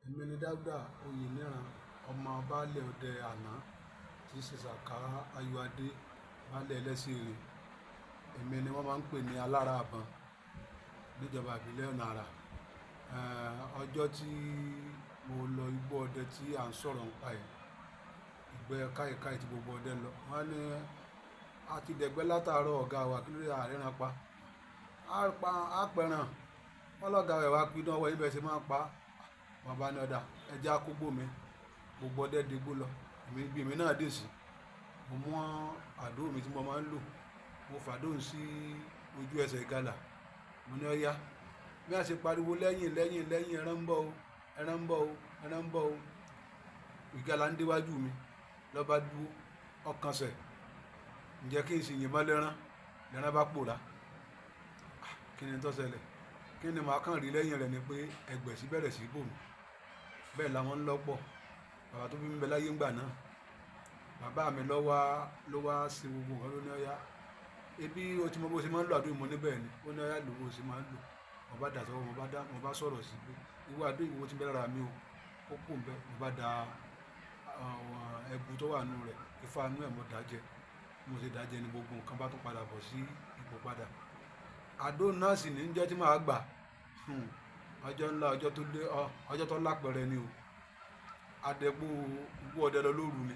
Èmi ni Dáúdà Oyèníran, ọmọ baálẹ̀ ọdẹ àná tí í ṣe Sàká Ayọ̀adé, baálẹ̀ Ẹlẹ́sìn-Erin. Èmi ni wọ́n máa ń pè ní alára àbọ̀n níjọba ìbílẹ̀ ọ̀nà àrà. Ọjọ́ tí mo lọ igbó ọdẹ tí à ń sọ̀rọ̀ ń pa ẹ̀, ìgbẹ́ káìkáì tí gbogbo ọdẹ lọ. Wọ́n á ní, "A ti dẹ̀gbẹ́ látàárọ̀ ọ̀gá wa, kí ló dé a ríran pa?" A pa, a pẹran. Wọ́n lọ̀gá rẹ̀ wá pidán ọwọ́ yín bẹ́ẹ̀ ṣe máa ń pa. Wọ́n bá ní ọ̀dà, ẹ jẹ́ á kógbó mi. Gbogbo ọdẹ digbó lọ. Èmi ibi èmi náà dé sí. Mo mú àdó mi tí mo máa ń lò. Mo fàdó sí ojú ẹsẹ̀ ìgalà. Mo ní ó yá. Bí a ṣe pariwo lẹ́yìn, lẹ́yìn, lẹ́yìn, ẹran ń bọ̀ o, ẹran ń bọ̀ o, ẹran ń bọ̀ o. Ìgalà ń déwájú mi. Lọ bá dúró, ọkàn sẹ̀. Ǹjẹ́ kí n sì yìnbọn lẹ́rán? Lẹ́rán bá pòórá. Kí ni tó ṣẹlẹ̀? Kí ni màá kàn rí lẹ́yìn rẹ̀ ni pé ẹgbẹ̀sí bẹ̀rẹ̀ sí í bò mí. Bẹ́ẹ̀ làwọn ń lọ́pọ̀. Bàbá tó bí mi bẹ láyé ńgbà náà. Bàbá mi ló wá ṣe gbogbo nǹkan ló ní ó yá. Ebi o ti mọ bó ṣe máa ń lo àdó yìí, mo ní bẹ́ẹ̀ ni. Ó ní ó yá lò bó ṣe máa ń lò. Mo bá dà sọ́wọ́, mo bá sọ̀rọ̀ sí pé ìwọ àdó yìí wo tí ń bẹ lára mi o. Ó kù ń bẹ. Mo bá da ẹbu tó wà nínú rẹ̀, ifá inú ẹ̀ mo dà jẹ. Mo ṣe dà jẹ ní gbogbo nǹkan bá tún padà bọ̀ sí ipò padà. Àdó náà sì ní ìjọ́ tí màá gbà. Ọjọ́ ńlá, ọjọ́ tó lé, ọjọ́ tó lápẹẹrẹ ni o. Adẹ́gbó igbó ọdẹ lọ lóru ni.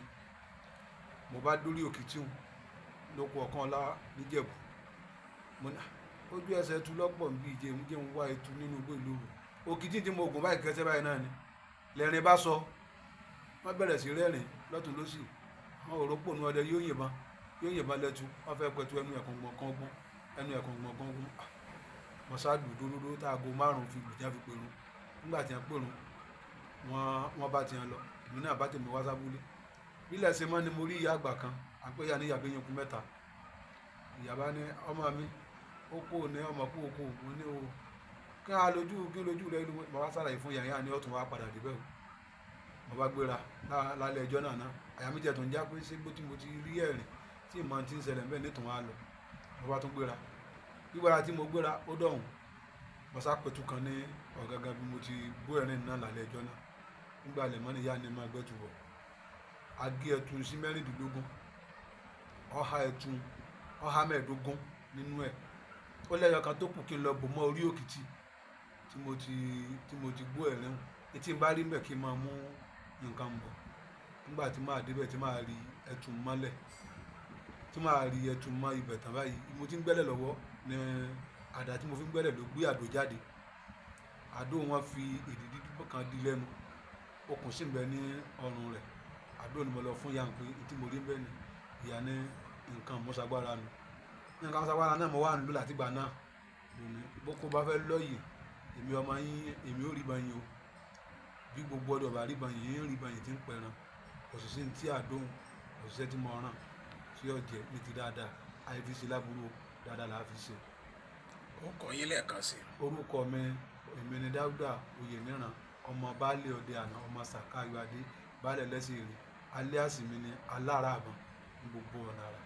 Mo bá dórí òkìtì hun lóko ọ̀kan ọlá níjẹ̀bú. Mo ní, ojú ẹsẹ̀ ẹtu lọ́pọ̀ ń bí ìjẹun jẹun wá ẹtu nínú igbó ìlú. Òkìtì tí mo gùn báyìí kẹsẹ́ báyìí náà ni. Lẹ́rìn bá sọ. Wọ́n bẹ̀rẹ̀ sí rẹ́rìn lọ́tùn lósì. Wọ́n ò rọ́pò nínú ọdẹ yóò yìnbọn, yóò yìnbọn lẹ́tu. Wọ́n fẹ́ pẹ̀tù ẹnu ẹ̀kún gbọ̀n kan gún, ẹnu ẹ̀kún gbọ̀n kan gún. Mo sá dùn dúdú tá aago márùn-ún fi lù tí wọ́n fi pèrun. Nígbà tí wọ́n pèrun, wọ́n bá ti wọn lọ. Èmi náà bá tèmi wá sábúlé. Bí ilẹ̀ ṣe mọ́ ni mo rí ìyá àgbà kan, à ń pè ìyá ní ìyá Abéyínkú mẹ́ta. Ìyá bá ní, ọmọ mi, ó kú òní, ọmọ kú òkú. Mo ní o. Kí á lójú, kí lójú rẹ ló. Mo wá sàlàyé fún ìyá, ìyá ní ó tún wá padà dé bẹ́ẹ̀ o. Mo bá gbéra lálẹ́ ẹjọ́ náà náà. Àyà mi jẹ́ tó ń já pé ṣé bó tí mo ti rí ẹ̀rín tí ìmọ̀ tí ń ṣẹlẹ̀ bẹ́ẹ̀ ní tún wá lọ. Mo bá tún gbéra. Gbígbára tí mo gbéra ó dọ̀hùn. Mo sá pẹ̀tù kan ní ọ̀gangan bí mo ti bú ẹ̀rín náà lálẹ́ ẹjọ́ náà. Nígbà ilẹ̀ mọ́ ni ìyá ni máa gbẹ́tù bọ̀. A gé ẹtu sí mẹ́rìndínlógún. Ọha ẹtu, ọha mẹ́ẹ̀ẹ́dógún nínú ẹ̀. Ó lẹ́yọ̀ kan tó kù kí n lọ bò mọ́ orí òkìtì tí mo ti gbó ẹ̀rín hun. Etí ń bá rí bẹ́ẹ̀ kí n máa mú nǹkan bọ̀. Nígbà tí màá dé bẹ́ẹ̀ tí màá rí ẹtu mọ́lẹ̀, tí màá rí ẹtu mọ́ ibẹ̀ tán báyìí. Mo ti ń gbẹ́lẹ̀ lọ́wọ́ ní àdá tí mo fi ń gbẹ́lẹ̀ ló gbé àdó jáde. Àdó wọn fi èdìdí kan di lẹ́nu. Okùn sì ń bẹ ní ọrùn rẹ̀. Àdó ni mo lọ fún ìyá ń pé etí mo rí bẹ́ẹ̀ ni. Ìyá ní nǹkan mọ́ṣágbára nu. Nǹkan mọ́ṣágbára náà mo wà ń lò láti ìgbà náà. Lónìí, bó kó bá fẹ́ lọ yìí, èmi ọmọ yín, èmi ò rí ìbọn yín o. Bí gbogbo ọdẹ ò bá rí ìbọn yín, ń rí ìbọn yín tí ń pẹran. Kò sì sí ní tí àdó hun, kò sì ṣẹ́ tí mo rán tí ó jẹ́ ní ti dáadáa. Àì fi ṣe lábúrú o, dáadáa là á fi ṣe. Orúkọ yín lẹ́ẹ̀kan sí. Orúkọ mi, èmi ni Dáúdà Oyèníran, ọmọ baálẹ̀ ọdẹ àná, ọmọ Sàká Ayọ̀adé, baálẹ̀ Ẹlẹ́sìn-Erin. Alias mi ni alára àbọ̀n ní gbogbo ọ̀nà àrà.